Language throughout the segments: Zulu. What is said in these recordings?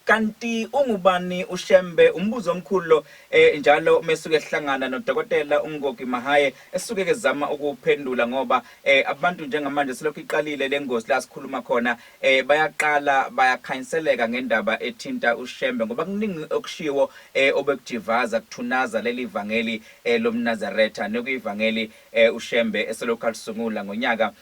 Kanti ungubani uShembe? Umbuzo omkhulu lo njalo mesuke ehlangana nodokotela uNgogi Mahaye esuke ke zama ukuphendula ngoba abantu njengamanje selokhu iqalile lengozi la sikhuluma khona bayaqala bayakhanyiseleka ngendaba ethinta uShembe ngoba kuningi okushiwo obekujivaza kuthunaza leli vangeli lomNazaretha nekuyivangeli uShembe eselokhu alisungula ngonyaka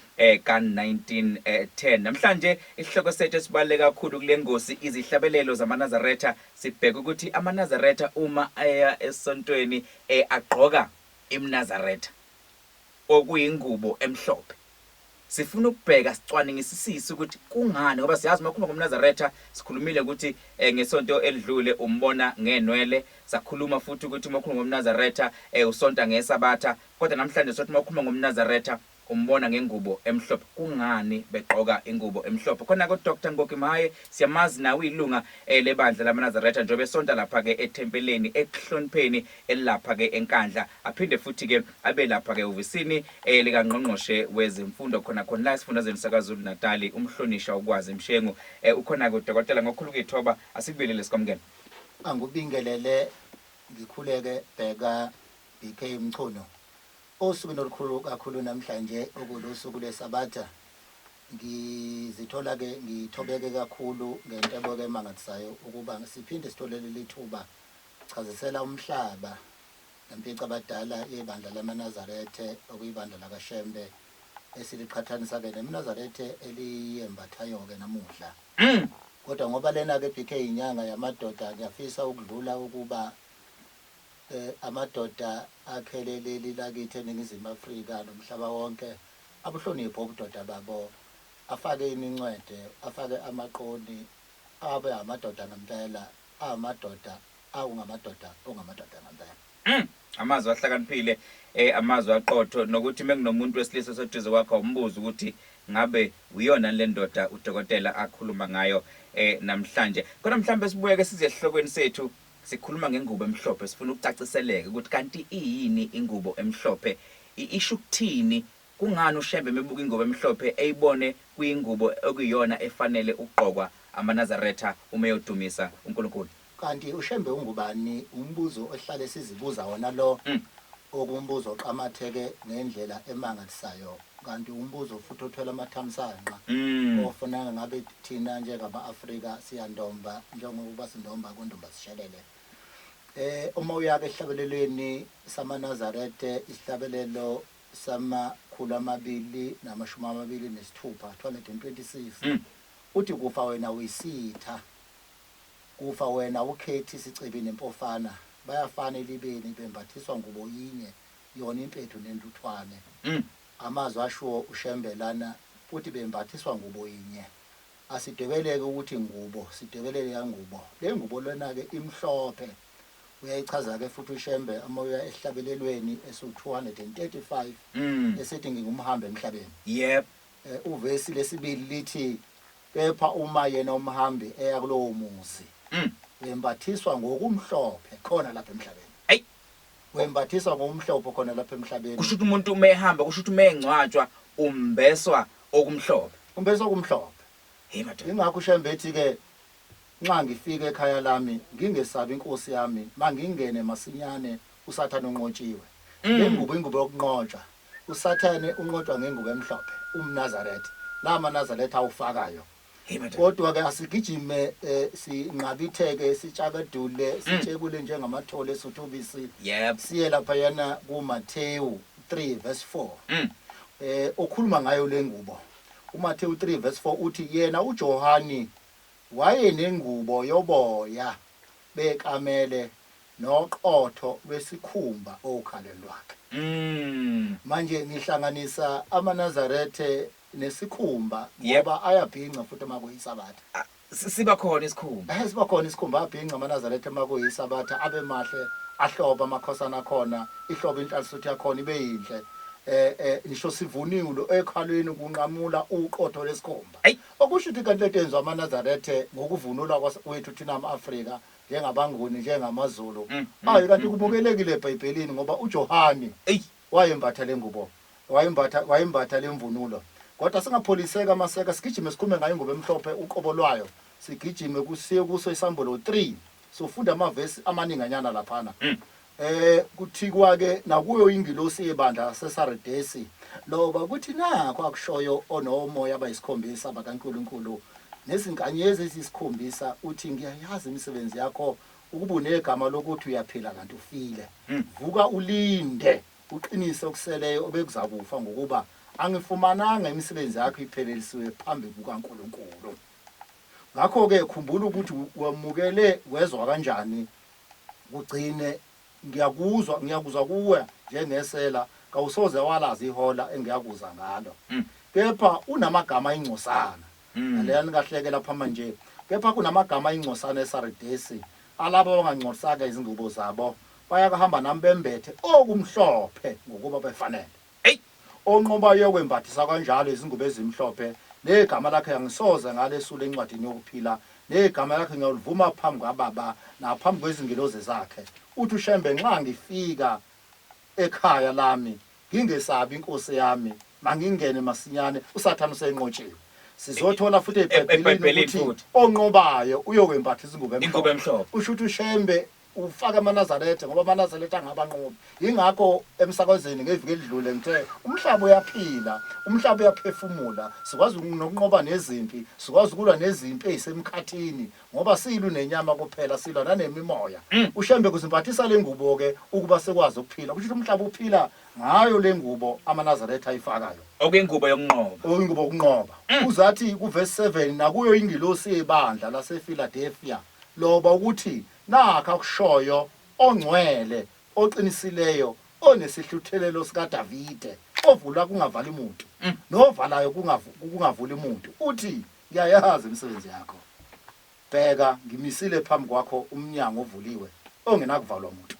ka-1910. Namhlanje isihloko sethu esibaluleke kakhulu kule ngosi izihlabelelo zamaNazaretha. Sibheka ukuthi amaNazaretha uma eya esontweni agqoka imNazaretha okuyingubo emhlophe. Sifuna ukubheka sicwaningisisise ukuthi kungani, ngoba siyazi uma ukhuluma ngomNazaretha sikhulumile ukuthi ngesonto elidlule umbona ngenwele, sakhuluma futhi ukuthi uma ukhuluma ngomNazaretha usonta ngeSabatha, kodwa namhlanje sothi uma ukhuluma ngomNazaretha umbona ngengubo emhlophe. Kungani begqoka ingubo emhlophe? Khona-ke uDr Ngogi Mahaye siyamazi nawe, uyilunga lebandla lamaNazaretha njengoba esonta lapha-ke ethempeleni ekuhlonipheni elilapha-ke eNkandla, aphinde futhi-ke abe lapha-ke ehhovisini likangqongqoshe wezemfundo khona khona la esifundazweni saKwaZulu Natali, umhlonishwa uKwazi Mshengu. Ukhona-ke udokotela, ngokukhulu ukuyithoba asikubingelele sikwamukele. Angubingelele ngikhuleke bheka BK Mchunu. Osukwini olukhulu kakhulu namhlanje okulusuku lweSabatha, ngizithola-ke ngithobeke kakhulu ngenteboke emangalisayo ukuba siphinde sithole leli thuba chazisela umhlaba ngempicabadala yebandla lamaNazarethe okuyibandla lakaShembe esiliqhathanisa-ke nemNazarethe eliyembathayo-ke namuhla. Kodwa ngoba lena-ke BK inyanga yamadoda, ngiyafisa ukudlula ukuba Amadoda akhele leli lakithi eNingizimu Afrika nomhlaba wonke abuhloniphe ubudoda babo, afake imincwede, afake amaqoni, abe amadoda ngempela, amadoda awungamadoda ongamadoda ngempela. Amazwi ahlakaniphile, amazwi aqotho, nokuthi mekunomuntu wesilisa oseduze kwakho umbuze ukuthi ngabe uyona le ndoda udokotela akhuluma ngayo namhlanje. Kodwa mhlawumbe sibuyeke size esihlokweni sethu. Sikhuluma ngengubo emhlophe, sifuna ukucaciseleka ukuthi kanti iyini ingubo emhlophe, isho ukuthini, kungani uShembe mebuka ingubo emhlophe eyibone kuyingubo okuyiyona efanele ukugqokwa amaNazaretha uma eyodumisa uNkulunkulu. Kanti uShembe ungubani? Umbuzo esihlale sizibuza wona lo, okuwumbuzo oqamatheke ngendlela emangalisayo, kanti umbuzo futhi othwele amathamsanqa, ofuneka ngabe thina njengama-Afrika siyandomba njengokuba sindomba kondomba sishelele. Uma uya-ke esihlabelelweni samaNazarethe, isihlabelelo sama-226, 226, uthi kufa wena uyisitha, kufa wena ukhethi isicebi nempofana, bayafana elibeni bembathiswa ngubo yinye, yona impethu nentuthwane. Amazwi ashiwo uShembe lana uthi bembathiswa ngubo yinye. Asidwebeleke ukuthi ngubo, sidwebelele yangubo. Le ngubo lena-ke imhlophe. Uyayichaza-ke futhi uShembe uma uya esihlabelelweni esu-235 esithi ngingumhambi emhlabeni. Uvesi lesibili lithi kepha uma yena umhambi eya kulowo muzi, wembathiswa ngokumhlophe khona lapha emhlabeni. Ayi. Wembathiswa ngokumhlophe khona lapha emhlabeni. Kusho ukuthi umuntu uma ehamba, kusho ukuthi uma engcwatshwa umbeswa okumhlophe. Umbeswa okumhlophe. Hey madoda. Ingakho uShembe ethi-ke nxa ngifika ekhaya lami ngingesabi inkosi yami, mangingene masinyane uSathane unqotshiwe. Le ngubo ingubo yokunqotshwa. USathane unqotshwa ngengubo emhlophe, umNazaretha. La maNazaretha awufakayo. Hey madoda. Kodwa ke asigijime sinqabitheke sitshakadule sitshekule njengamathole esuthubisi. Siye laphayana kuMathewu 3 verse 4. Okhuluma ngayo le ngubo. UMathewu 3 verse 4 uthi yena uJohani wayenengubo yoboya bekamele noqotho lwesikhumba okhalweni lwakhe. Manje ngihlanganisa amaNazarethe nesikhumba ngoba ayabhinca futhi uma kuyiSabatha. Siba khona isikhumba. Siba khona isikhumba, ayabhinca amaNazaretha uma kuyiSabatha, abe mahle, ahlobe amakhosana akhona, ihlobe inhlalisuthi yakhona ibe yinhle. Ngisho sivuniwe ekhalweni kunqamula uqotho lesikhumba. Okusho ukuthi kanti lento yenziwa amaNazarethe ngokuvunula kwethu thina ama-Afrika njengabaNguni, njengamaZulu. Ayi kanti kumukelekile eBhayibhelini ngoba uJohane wayembatha le ngubo, wayembatha le mvunulo. Kodwa singapholiseka amaseka, sigijime sikhulume ngayo ingubo emhlophe uqobo lwayo. Sigijime kusiye kuso isambulo 3, sofunda amavesi amaninganyana laphana. Kuthikwa ke nakuyo ingilosi yebandla laseSaredesi, loba kuthi nakho akushoyo onomoya abayisikhombisa bakaNkulunkulu nezinkanyezi eziyisikhombisa, uthi ngiyayazi imisebenzi yakho, ukuba unegama lokuthi uyaphila kanti ufile. Vuka ulinde, uqinise okuseleyo obekuzakufa, ngokuba angifumananga imisebenzi yakho iphelelisiwe phambi kukaNkulunkulu. Ngakho-ke khumbula ukuthi wamukele wezwa kanjani, kugcine. Ngiyakuzwa, ngiyakuzwa kuwe njengesela, kawusoze walazi ihola engiyakuza ngalo. Kepha unamagama ayingcosana. Lalelani kahleke lapha manje. Kepha kunamagama ayingcosana eSaredesi, alabo abangangcolisanga izingubo zabo, bayakuhamba nami bembethe okumhlophe, ngokuba befanele. Eyi! Onqobayo uyokwembathisa kanjalo izingubo ezimhlophe, negama lakhe angisoze ngalesula encwadini yokuphila, negama lakhe ngiyolivuma phambi kwaBaba naphambi kwezingilozi zakhe. Uthi uShembe, nxa ngifika ekhaya lami, ngingesabi inkosi yami, mangingene masinyane, uSathane usenqotshiwe. Sizothola futhi eBhayibhelini eBhayibhelini ukuthi futhi. onqobayo uyokwembatha izingubo Ingubo emhlophe. Kusho ukuthi uShembe ufaka amaNazaretha, ngoba amaNazaretha angabanqobi. Yingakho emsakazweni ngeviki elidlule ngithe umhlaba uyaphila, umhlaba uyaphefumula, sikwazi nokunqoba nezimpi, sikwazi ukulwa nezimpi ezisemkhathini, ngoba silwi nenyama kuphela, silwa nanemimoya. UShembe kuzimbathisa le ngubo-ke ukuba sikwazi ukuphila. Kusho ukuthi umhlaba uphila ngayo le ngubo amaNazaretha ayifakayo. Okuyingubo yokunqoba. Okuyingubo yokunqoba. Uzathi kuvesi 7, nakuyo ingilosi yebandla laseFiladelfiya, loba ukuthi nakhu akushoyo ongcwele, oqinisileyo, onesihluthelelo sikaDavide, ovula kungavali muntu, novalayo kungavuli muntu, uthi, ngiyayazi imisebenzi yakho. Bheka, ngimisile phambi kwakho umnyango ovuliwe, ongenakuvalwa muntu.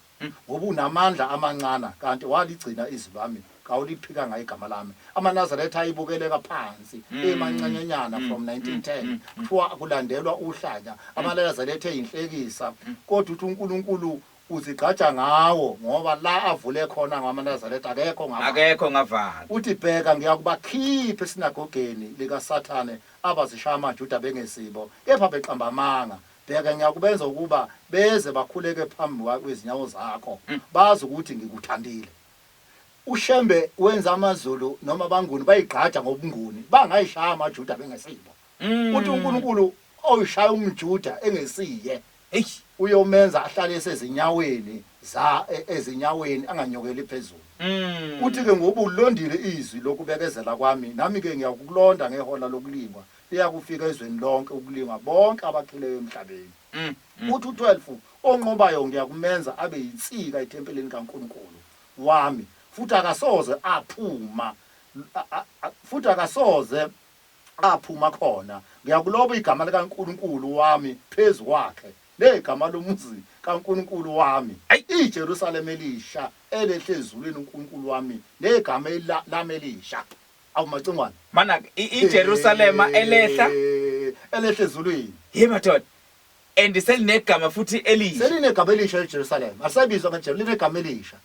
Ngoba unamandla amancana, kanti waligcina izwi lami, kawuliphikanga igama lami. AmaNazaretha ayibukeleka phansi, emancanyanyana from 1910. Kuthiwa kulandelwa uhlanya. AmaNazaretha eyinhlekisa, kodwa uthi uNkulunkulu uzigqaja ngawo, ngoba la avule khona ngamaNazaretha akekho ngavala. Akekho ngavala. Uthi bheka, ngiyakubakhipha esinagogeni likaSathane abazishaya amaJuda bengesibo, kepha beqamba amanga. Bheka, ngiyakubenza ukuba beze bakhuleke phambi kwezinyawo zakho, bazi ukuthi ngikuthandile. UShembe wenza amaZulu noma abaNguni bayigqaja ngobuNguni, bangayishaya amaJuda bengesibo. Uthi uNkulunkulu oyishaya umJuda engesiye, uyomenza ahlale esezinyaweni za ezinyaweni, anganyokeli phezulu. Uthi-ke ngoba ulondile izwi lokubekezela kwami, nami-ke ngiyakukulonda ngehola lokulingwa, liyakufika ezweni lonke ukulingwa bonke abakhileyo emhlabeni. Uthi u-12, onqobayo ngiyakumenza abe yinsika ethempelini kaNkulunkulu wami, futhi akasoze aphuma, futhi akasoze aphuma khona. Ngiyakuloba igama likaNkulunkulu wami phezu kwakhe, negama lomuzi kaNkulunkulu wami, iJerusalema elisha elehle ezulwini uNkulunkulu wami, negama lami elisha. Awu Macingwane. Mana iJerusalema elehla elehla ezulwini. Hey madoda. And selinegama futhi elisha. Selinegama elisha eJerusalema. Alisabizwa ngeJerusalema, linegama elisha.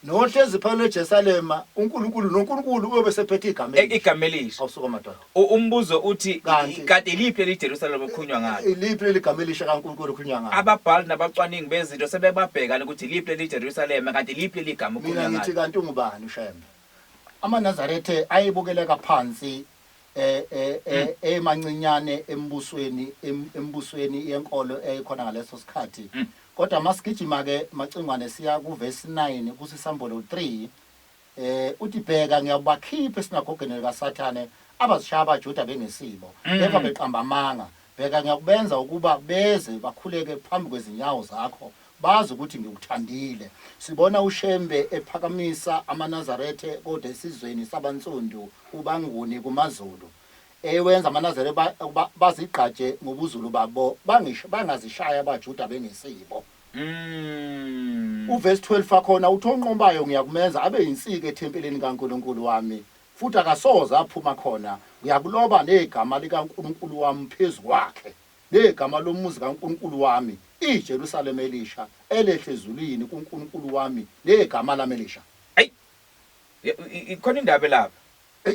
Nohlezi phakathi eJerusalema uNkulunkulu noNkulunkulu uyobe sephethe igama elisha. Igama elisha. Awusuka madoda. Umbuzo uthi kanti iliphi leli Jerusalema okukhulunywa ngalo? Iliphi leli gama elisha kaNkulunkulu okukhulunywa ngalo? Ababhali nabacwaningi bezinto sebebabhekana ukuthi iliphi leli Jerusalema kanti iliphi leli gama okukhulunywa ngalo. Mina ngithi kanti ungubani uShembe? AmaNazaretha ayebukeleka phansi emancinyane embusweni embusweni yenkolo eyayikhona ngaleso sikhathi. Kodwa masigijima ke Macingwane siya kuvesi 9 kusisambulo 3, uthi bheka ngiyakubakhipha esinagogeni likaSathane abazishaya abaJuda bengesibo, kepha beqamba amanga. Bheka ngiyakubenza ukuba beze bakhuleke phambi kwezinyawo zakho, bazi ukuthi ngikuthandile. Sibona uShembe ephakamisa amaNazarethe kodwa esizweni sabaNsundu ubaNguni kumaZulu. Ewenza amaNazarethe ukuba bazigqaje ngobuZulu babo, bangazishaya abaJuda bengesibo. Uvesi 12 wakhona uthi onqobayo ngiyakumenza abe yinsika ethempelini kaNkulunkulu wami, futhi akasoze aphuma khona, ngiyakuloba negama likaNkulunkulu wami phezu kwakhe, negama lomuzi kaNkulunkulu wami, iJerusalema elisha, elehle ezulwini kuNkulunkulu wami, negama lami elisha. Ayi, ikhona indaba elapha.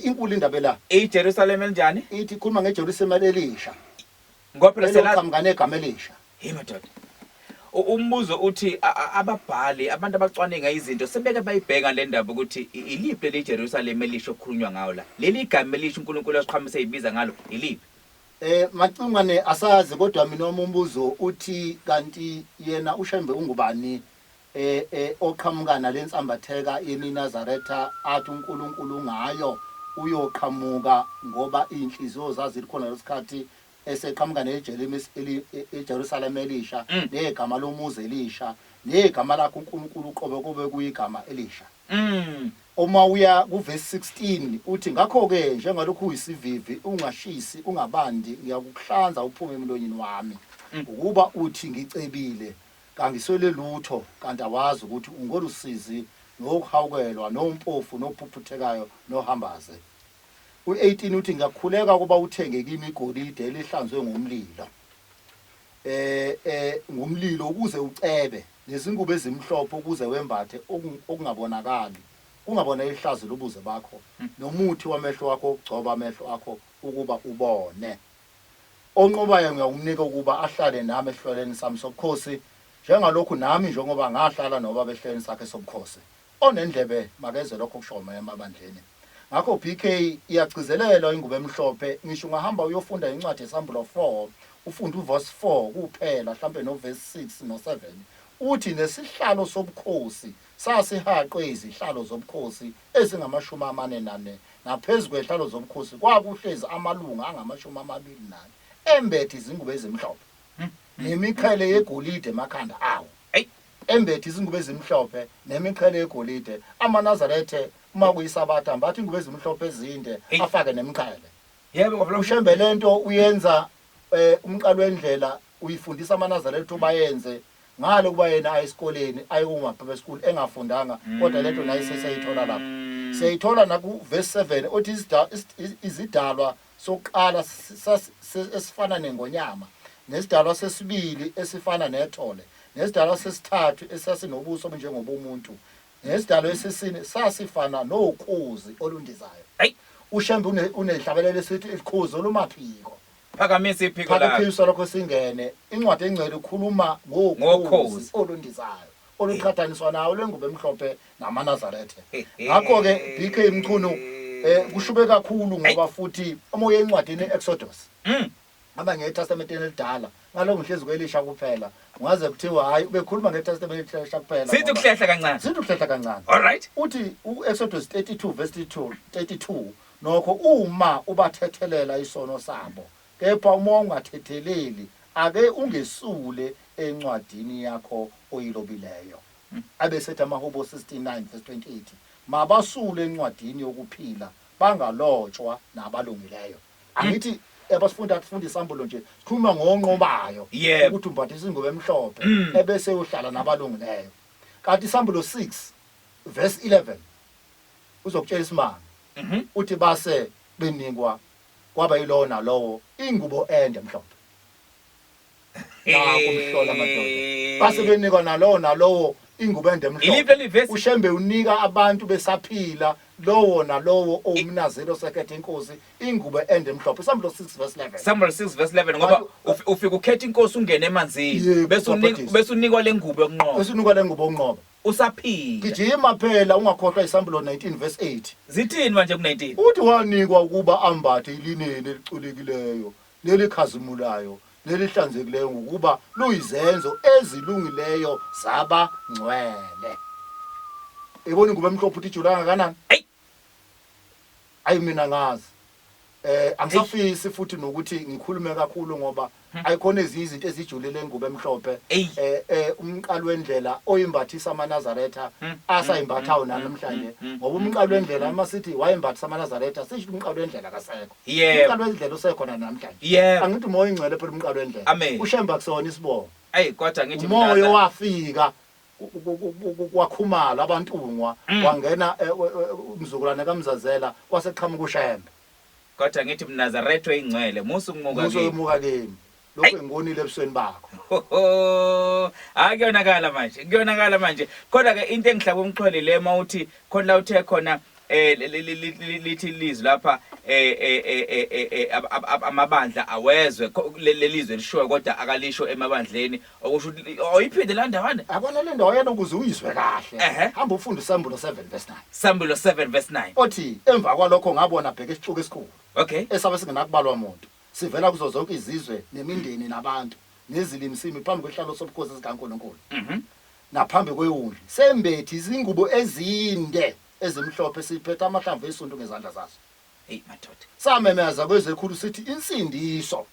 Inkulu indaba ela. IJerusalema elinjani? Ithi ikhuluma ngeJerusalema elisha. Ngoba phela selazi Eloqhamuka negama elisha. Hey madoda. Umbuzo uthi ababhali abantu abacwaninga izinto sebeke bayibheka le ndaba ukuthi iliphi leli Jerusalem elisha okukhulunywa ngawo la. Leli gama elisha uNkulunkulu asiqhamise ibiza ngalo iliphi? Macingwane asazi kodwa mina wami umbuzo uthi kanti yena uShembe ungubani oqhamuka nalensambatheka yeminazaretha athi uNkulunkulu ngayo uyoqhamuka ngoba inhliziyo zazilikhona lesikhathi eseqhamuka neJerusalem elisha negama lomuzi elisha negama lakhe uNkulunkulu uqobo kube kuyigama elisha. Uma uya kuverse 16 uthi ngakho-ke njengalokhu uyisivivi ungashisi ungabandi ngiyakukuhlanza uphume emlonyeni wami. Ukuba uthi ngicebile kangiswele lutho kanti awazi ukuthi ungolusizi nokuhawukelwa nompofu nophuphuthekayo nohambaze. U-18 uthi ngiyakhuleka ukuba uthenge kimi igolide elihlanzwe ngomlilo. Ngomlilo ukuze ucebe nezingubo ezimhlophe ukuze wembathe okungabonakali kungabona ihlazo lobuze bakho nomuthi wamehlo wakho ukugcoba amehlo akho ukuba ubone. Onqobayo ngiyakumnika ukuba ahlale nami esihlweleni sami sobukhosi njengalokhu nami njengoba ngahlala nobaba esihleleni sakhe sobukhosi. Onendlebe makezwe lokho okushiwo uMoya emabandleni. Ngakho BK iyagcizelelwa ingubo emhlophe ngisho ungahamba uyofunda incwadi yeSambulo 4 ufunde uverse 4 kuphela hlampe no verse 6 no 7 uthi nesihlalo sobukhosi sasihaqwe izihlalo zobukhosi ezingamashumi amane nane naphezu kwezihlalo zobukhosi kwakuhlezi amalunga angamashumi amabili nane embethe izingubo ezimhlophe nemiqhele yegolide emakhanda awo. Embethe izingubo ezimhlophe nemiqhele yegolide. AmaNazarethe uma kuyiSabatha ambatha ingubo ezimhlophe ezinde afake nemiqhele. Yebo ngoba uShembe lento uyenza umqalo wendlela uyifundisa amaNazaretha ubayenze ngalo kuba yena aye esikoleni aye kuma-private school engafundanga kodwa lento naye seseyithola lapho. Siyayithola naku verse 7 othi izidalwa sokuqala esifana nengonyama nesidalwa sesibili esifana nethole nesidalwa sesithathu esasinobuso obunjengobomuntu nesidalwa esesine sasifana nokhozi olundizayo. UShembe unehlabelelo esithi ikhozi olumaphiko. Phakamisa iphiko lakho. Phakamisa lokho singene. Incwadi engcwele ikhuluma ngokhozi olundizayo oluqhathaniswa nawo lwengubo emhlophe namaNazaretha. Ngakho-ke BK Mchunu kushube kakhulu ngoba futhi uma uye encwadini Exodus aba ngeTestamenteni elidala ngaloko ngihlezi kwelisha kuphela ungaze kuthiwa hayi ubekhuluma ngeTestament elisha kuphela. Sithi ukuhlehla kancane. Sithi ukuhlehla kancane. All right. Uthi uExodus 32 verse 32 nokho uma ubathethelela isono sabo kepha uma ungathetheleli ake ungesule encwadini yakho oyilobileyo. Abesethi amaHubo 69 verse 28 mabasule encwadini yokuphila bangalotshwa nabalungileyo. Angithi abasifunda kufunda isambulo nje sikhuluma ngonqobayo ukuthi umbathisa ingubo emhlophe ebese uhlala nabalungileyo. Kanti isambulo 6 verse 11 uzokutshela isimanga uthi base benikwa kwaba yilowo nalowo ingubo ende emhlophe. Nakho umhlola madoda. Base benikwa nalowo nalowo ingubo ende emhlophe. Iliphi leli vesi? uShembe unika abantu besaphila lowo nalowo owumnaziri osekhethe inkosi ingubo ende emhlophe. Isambulo 6 verse 11. Samuel 6 verse 11 ngoba ufika ukhetha inkosi ungene emanzini bese unikwa bese unikwa lengubo yokunqoba. Bese unikwa lengubo yokunqoba. Usaphila. Gijima phela ungakhohlwa isambulo 19 verse 8. Zithini manje ku-19? Uthi wanikwa ukuba ambathe ilineni eliculekileyo nelikhazimulayo nelihlanzekileyo ngokuba luyizenzo ezilungileyo zabangcwele. Ebona ingubo emhlophe uthi ijula kangakanani? Ayi. Ayi mina ngazi. Angisafisi futhi nokuthi ngikhulume kakhulu ngoba ayikhona ezinye izinto ezijulile engubo emhlophe. Umqalo wendlela oyimbathisa amaNazaretha asayimbathayo namhlanje ngoba umqalo wendlela uma sithi wayimbathisa amaNazaretha sisho umqalo wendlela kasekho. Umqalo wendlela usekhona namhlanje. Angithi umoya oyingcwele phela umqalo wendlela. UShembe akusona isibongo. Ayi kodwa ngithi umoya wafika kwakhumala abantungwa wangena umzukulwane kaMzazela kwaseqhamuka uShembe. Kodwa ngithi mNazaretha oyingcwele musa ukumuka kimi. Musa ukumuka kimi. Lokho engonile ebusweni bakho. Hayi kuyonakala manje. Kuyonakala manje. Kodwa ke into engihlaba umxhwele le mawuthi khona la uthe khona Lithi ilizwi lapha amabandla awezwe lelizwe lishoyo kodwa akalisho emabandleni okusho ukuthi oyiphinde la ndawana. Yabona le ndawo yena ukuze uyizwe kahle. Hamba ufunde uSambulo 7 verse 9. Sambulo 7 verse 9. Othi emva kwalokho ngabona bheka isixuku esikhulu. Esabe singenakubalwa muntu. Sivela kuzo zonke izizwe nemindeni nabantu nezilimi simi phambi kwesihlalo sobukhosi sikaNkulunkulu. Naphambi kwewundlu. Sembethe izingubo ezinde ezimhlophe siphethe amahlamvu esundu ngezandla zaso. Hey madoda. Samemeza kwezekhulu sithi insindiso.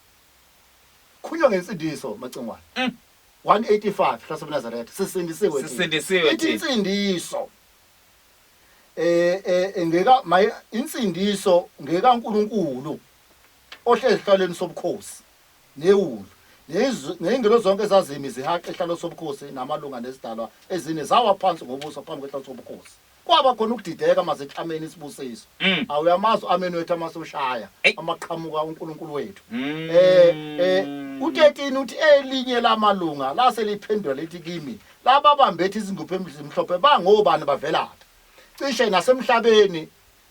Khunywa ngensindiso Macingwane. 185 hlaseBenazaretha sisindisiwe thina. Sisindisiwe Ithi thina. insindiso. Ngeka maye insindiso ngekaNkulunkulu ohlezi esihlalweni sobukhosi newundlu. Ney'ngelo zonke ezazimi zihaqa isihlalo sobukhosi namalunga nezidalwa ezine zawa phansi ngobuso phambi kwesihlalo sobukhosi. Kwaba khona ukudideka mase ameni isibusiso. Awuyamazi ameni wethu amasoshaya amaqhamuka uNkulunkulu wethu. U13 uthi elinye lamalunga lase liphendula lithi kimi laba bambethe izingubo ezimhlophe bangobani bavelaphi? Cishe nasemhlabeni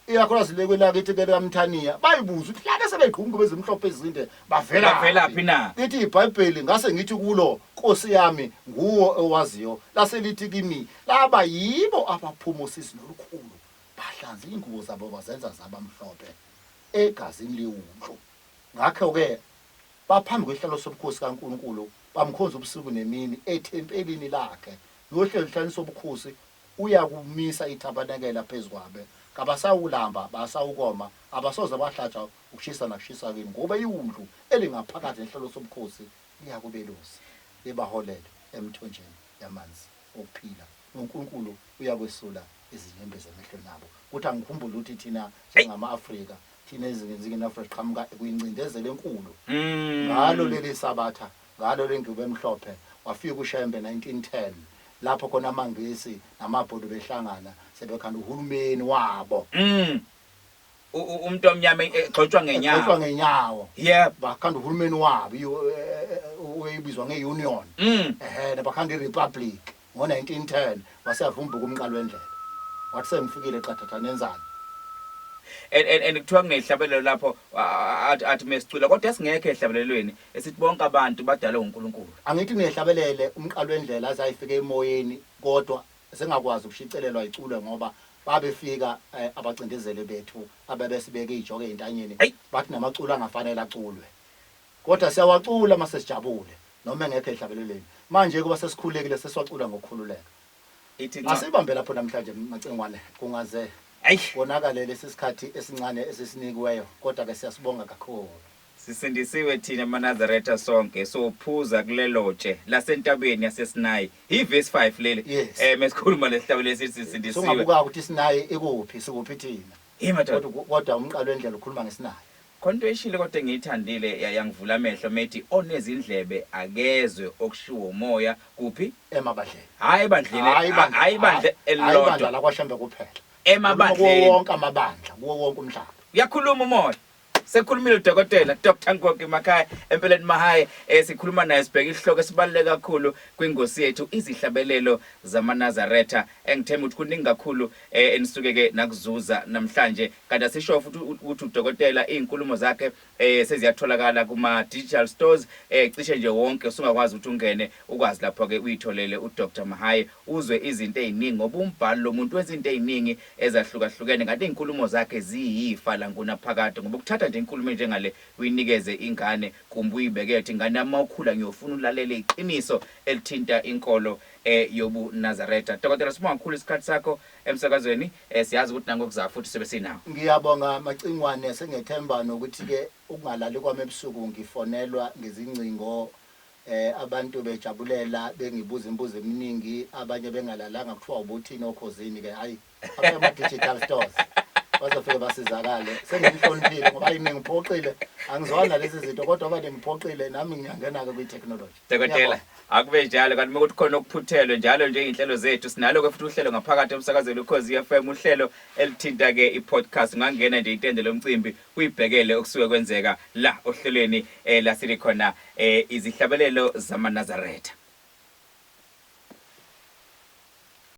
ikakhulukazi le kwelakithi ke likaMthaniya bayibuza ukuthi laba sebegqoka ingubo ezimhlophe ezinde bavelaphi? Bavelaphi na? Lithi iBhayibheli ngase ngithi kulo Nkosi yami nguwo owaziyo lase lithi kimi laba yibo abaphuma osizini olukhulu bahlanza ingubo zabo bazenza zaba mhlophe egazini lewundlu. Ngakho ke baphambi kwesihlalo sobukhosi kaNkulunkulu bamkhonza ubusuku nemini ethempelini lakhe nohlezi esihlalweni sobukhosi uyakumisa ithabanekela phezu kwabe kabasawulamba basawukoma abasoze bahlatshwa ukushisa nakushisa kini ngoba iwundlu elingaphakathi nesihlalo sobukhosi liyakubelusa libaholele emithonjeni yamanzi okuphila noNkulunkulu uyakwesula izinyembezi emehlweni abo. Kuthi angikhumbule ukuthi thina njengama-Afrika thina ezinye Afrika siqhamuka kwincindezelo enkulu ngalo leli sabatha ngalo lengubo emhlophe wafika uShembe 1910 lapho khona amaNgisi namabhunu behlangana sebekhanda uhulumeni wabo. Umuntu omnyama egxotshwa ngenyawo. Egxotshwa ngenyawo. Bakhanda uhulumeni wabo oyibizwa ngeunion. Ehhe bakhanda irepublic ngo-1910 waseyavumbuka umqalo wendlela. Wathi sengifikile qathatha nenzani. And kuthiwa kunehlabelelo lapho athi mesicula kodwa esingekho ehlabelelweni esithi bonke abantu badalwe uNkulunkulu. Angithi kunehlabelele umqalo wendlela aze ayifike emoyeni kodwa sengakwazi ukushicelelwa iculwe ngoba babefika abacindezeli bethu abebesibeke ijoke ezintanyeni bathi namaculo angafanele aculwe. Kodwa siyawacula mase sijabule noma engekho ehlabelelweni. Manje kuba sesikhulekile sesiwacula ngokukhululeka. Ithi Asibambe lapho namhlanje Macingwane kungaze konakale lesi sikhathi esincane esisinikiweyo kodwa ke siyasibonga kakhulu. Sisindisiwe thina maNazaretha sonke sophuza kulelotshe lasentabeni yaseSinayi. Ivesi 5 leli. Yes. Mesikhuluma lesihlabo lesi sisindisiwe. Sungabuka ukuthi iSinayi ikuphi sikuphi thina. Hey madoda. Kodwa umqalo wendlela ukhuluma ngeSinayi. Khona into eshile kodwa engiyithandile yangivula amehlo methi onezindlebe akezwe okushiwo umoya kuphi? Emabandleni. Hayi ebandleni, hayi ibandla elilodwa. Hayi ibandla lakwaShembe kuphela. Emabandleni. Kuwo wonke amabandla, kuwo wonke umhlaba. Uyakhuluma umoya. Sekhulumile udokotela Dr Nkoki Makhaya empeleni Mahaye sikhuluma naye sibheka isihloko esibaluleke kakhulu kwingosi yethu izihlabelelo zamaNazaretha engithemba ukuthi kuningi kakhulu enisuke ke nakuzuza namhlanje kanti asisho futhi ukuthi udokotela izinkulumo zakhe seziyatholakala kuma digital stores cishe nje wonke usungakwazi ukuthi ungene ukwazi lapho ke uyitholele uDr Mahaye uzwe izinto eziningi ngoba umbhalo lo muntu wenza izinto eziningi ezahlukahlukene kanti izinkulumo zakhe ziyifa langunaphakade ngoba ukuthatha nje inkulumo enjengale uyinikeze ingane kumbe uyibeke uthi ingane yami mawukhula ngiyofuna ulalele iqiniso elithinta inkolo yobuNazaretha. Dokotela sibonga kakhulu isikhathi sakho emsakazweni siyazi ukuthi nangokuzayo futhi sobe sinawo. Ngiyabonga Macingwane sengethemba nokuthi ke ukungalali kwami ebusuku ngifonelwa ngezingcingo abantu bejabulela bengibuza imibuzo eminingi abanye bengalalanga kuthiwa ubuthini okhozini ke hayi ama digital stores bazofike basizakale sengimhloniphile ngoba yimi ngiphoxile angizwani nalezi zinto kodwa abanye ngiphoxile nami ngiyangena ke kwi technology. Dokotela akube njalo kanti uma kuthi khona okuphuthelwe njalo nje izinhlelo zethu sinalo ke futhi uhlelo ngaphakathi emsakazweni Ukhozi FM uhlelo elithinta ke i-podcast ungangena nje itende lomcimbi uyibhekele okusuke kwenzeka la ohlelweni la sili khona izihlabelelo zamaNazaretha.